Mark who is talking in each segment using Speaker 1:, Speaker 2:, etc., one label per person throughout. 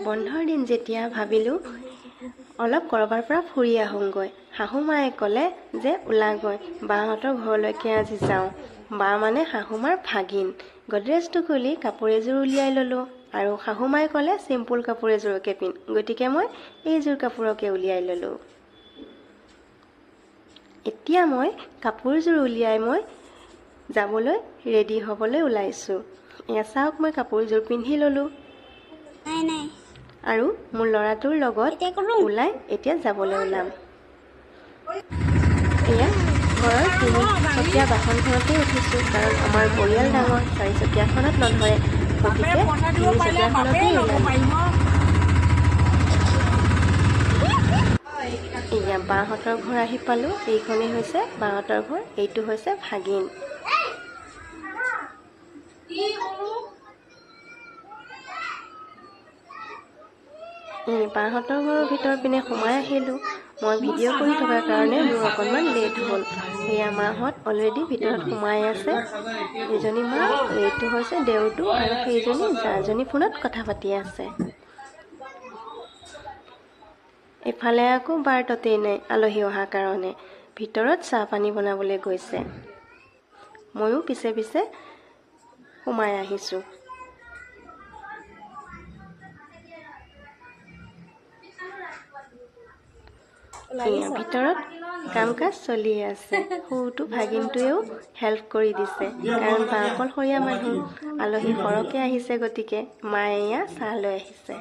Speaker 1: বন্ধৰ দিন যেতিয়া ভাবিলোঁ অলপ ক'ৰবাৰ পৰা ফুৰি আহোঁগৈ। শাহু মায়ে ক'লে যে ওলাগৈ, বাহঁতৰ ঘৰলৈকে আজি যাওঁ। বা মানে শাহুমাৰ ভাগিন। গডৰেজটো খুলি কাপোৰ এযোৰ উলিয়াই ল'লোঁ আৰু শাহু মায়ে ক'লে চিম্পুল কাপোৰ এযোৰকে পিন্ধ, গতিকে মই এইযোৰ কাপোৰকে উলিয়াই ল'লোঁ। এতিয়া মই কাপোৰযোৰ উলিয়াই মই যাবলৈ ৰেডি হ'বলৈ ওলাইছোঁ। এয়া চাওক, মই কাপোৰযোৰ পিন্ধি ল'লোঁ আৰু মোৰ ল'ৰাটোৰ লগত ওলাই এতিয়া যাবলৈ ওলাম। এয়া ঘৰৰ তিনিচকীয়া বাহনখনতে উঠিছোঁ, কাৰণ আমাৰ পৰিয়াল ডাঙৰ, চাৰিচকীয়াখনত নধৰে, গতিকে তিনিচকীয়াখনতেই ওলাম। এয়া বাহঁতৰ ঘৰ আহি পালোঁ। এইখনেই হৈছে বাহঁতৰ ঘৰ, এইটো হৈছে ভাগিন। বাহঁতৰ ঘৰৰ ভিতৰ পিনে সোমাই আহিলোঁ। মই ভিডিঅ' কৰি থকাৰ কাৰণে মোৰ অকণমান লেট হ'ল। এয়া মাহঁত অলৰেডি ভিতৰত সোমাই আছে। এইজনী মা, এইটো হৈছে দেউৰটো আৰু সেইজনী জাজনী ফোনত কথা পাতি আছে। এইফালে আকৌ বাৰ ততেই নাই, আলহী অহাৰ কাৰণে ভিতৰত চাহ পানী বনাবলৈ গৈছে। ময়ো পিছে পিছে সোমাই আহিছোঁ। ভিতৰত কাম কাজ চলি আছে। সৰুটো ভাগিনটোৱেও হেল্প কৰি দিছে, কাৰণ বা অকলশৰীয়া মানুহ, আলহী সৰহকৈ আহিছে, গতিকে মায়ে এয়া চাহ লৈ আহিছে।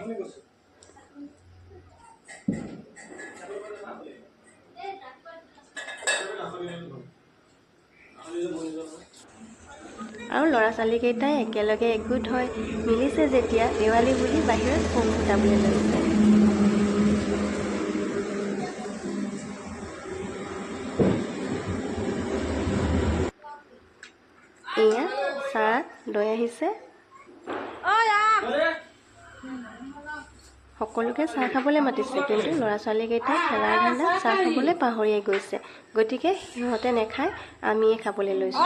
Speaker 1: আৰু ল'ৰা ছোৱালীকেইটাই একেলগে একগোট হৈ মিলিছে যেতিয়া দেৱালী বুলি বাহিৰত বোম ফুটাবলৈ লৈছে। এয়া চাহ লৈ আহিছে। সকলোকে চাহ খাবলৈ মাতিছে, কিন্তু ল'ৰা ছোৱালীকেইটাই খেলাৰ ধান্দাত চাহ খাবলৈ পাহৰিয়ে গৈছে, গতিকে সিহঁতে নাখায়, আমিয়ে খাবলৈ লৈছোঁ।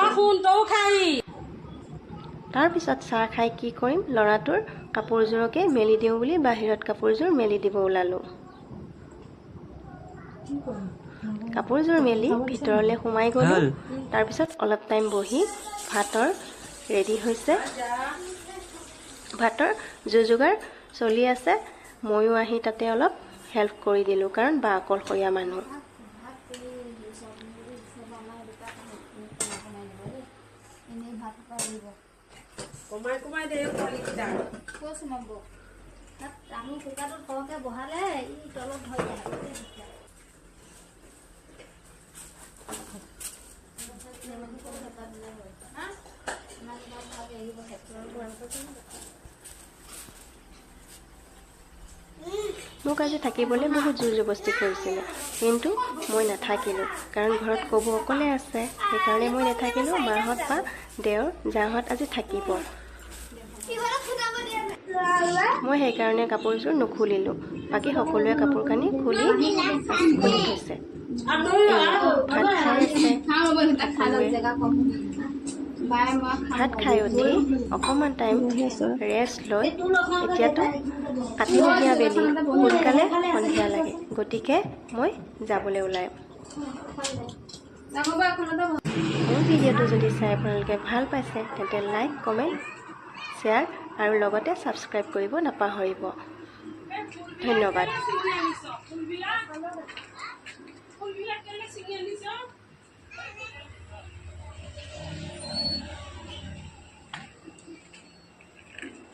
Speaker 1: তাৰপিছত চাহ খাই কি কৰিম, ল'ৰাটোৰ কাপোৰযোৰকে মেলি দিওঁ বুলি বাহিৰত কাপোৰযোৰ মেলি দিব ওলালোঁ। কাপোৰযোৰ মেলি ভিতৰলৈ সোমাই গ'লোঁ। তাৰপিছত অলপ টাইম বহি ভাতৰ ৰেডি হৈছে, ভাতৰ যো যোগাৰ চলি আছে। ময়ো আহি তাতে অলপ হেল্প কৰি দিলোঁ, কাৰণ বা অকলশৰীয়া মানুহ। মোক আজি থাকিবলৈ বহুত জোৰ জবস্তি কৰিছিলে, কিন্তু মই নাথাকিলোঁ, কাৰণ ঘৰত কবু অকলে আছে, সেইকাৰণে মই নাথাকিলোঁ। মাহঁত বা দেওৰ জাহঁত আজি থাকিব, মই সেইকাৰণে কাপোৰযোৰ নুখুলিলোঁ। বাকী সকলোৱে কাপোৰ কানি খুলি খুলি থৈছে। ভাত খাই আছে। ভাত খাই উঠি অকণমান টাইম ৰেষ্ট লৈ এতিয়াতো কাতিমহীয়া বেলি, সোনকালে সন্ধিয়া লাগে, গতিকে মই যাবলৈ ওলাই। মোৰ ভিডিঅ'টো যদি চাই আপোনালোকে ভাল পাইছে তেন্তে লাইক, কমেণ্ট, শ্বেয়াৰ আৰু লগতে ছাবস্ক্ৰাইব কৰিব নাপাহৰিব। ধন্যবাদ।